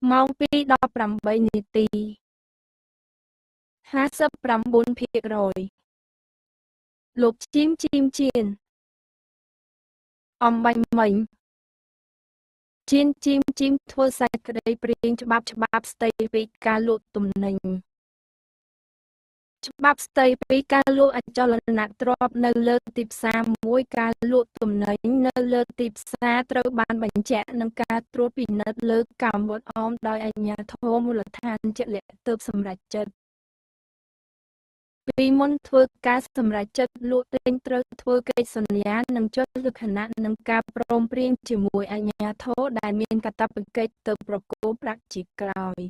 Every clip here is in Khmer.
ម៉ោង2:18នាទី59%លោកជីមជីមជៀនអំបញ្ញមិញជៀនជីមជីមធ្វើសេចក្តីព្រាងច្បាប់ច្បាប់ស្តីពីការលក់ទំនិញច្បាប់ស្តីពីការលក់អចលនទ្រព្យនៅលើទីផ្សារមួយការលក់ទំនិញនៅលើទីផ្សារត្រូវបានបញ្ជាក់និងការត្រួតពិនិត្យលើកម្មវត្តអមដោយអាជ្ញាធរមូលដ្ឋានជាក់លាក់ទើបសម្រេចចិត្តពីមុនធ្វើការសម្រេចចិត្តលក់ទិញត្រូវធ្វើកិច្ចសន្យានិងចុះលក្ខណៈនិងការព្រមព្រៀងជាមួយអាជ្ញាធរដែលមានកាតព្វកិច្ចទៅប្រគល់ប្រាក់ជាក្រោយ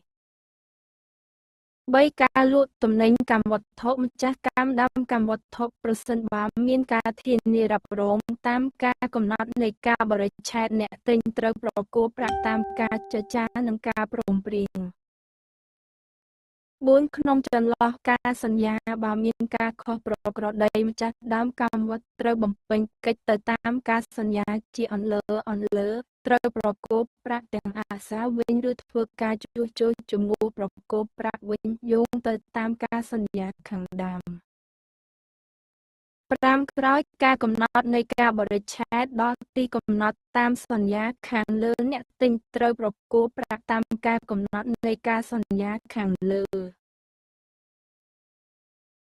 3ការលក់ទំនិញកម្មវត្ថុម្ចាស់កម្មដើមកម្មវត្ថុប្រសិនបើមានការធានារ៉ាប់រងតាមការកំណត់នៃកាលបរិច្ឆេទអ្នកទិញត្រូវប្រគល់ប្រាក់តាមការចរចានិងការព្រមព្រៀង4ក្នុងចន្លោះការសន្យាបើមានការខុសប្រក្រតីម្ចាស់ដើមកម្មវត្ថុត្រូវបំពេញកិច្ចទៅតាមការសន្យាជាអន្លើអន្លើត្រូវប្រគល់ប្រាក់ទាំងអាសាវិញឬធ្វើការជួសជុលជំនួសប្រគល់ប្រាក់វិញយោងទៅតាមការសន្យាខាងដើម5ក្រោយការកំណត់នៃកាលបរិច្ឆេទដល់ទីកំណត់តាមសន្យាខាងលើអ្នកទិញត្រូវប្រគល់ប្រាក់តាមការកំណត់នៃការសន្យាខាងលើ។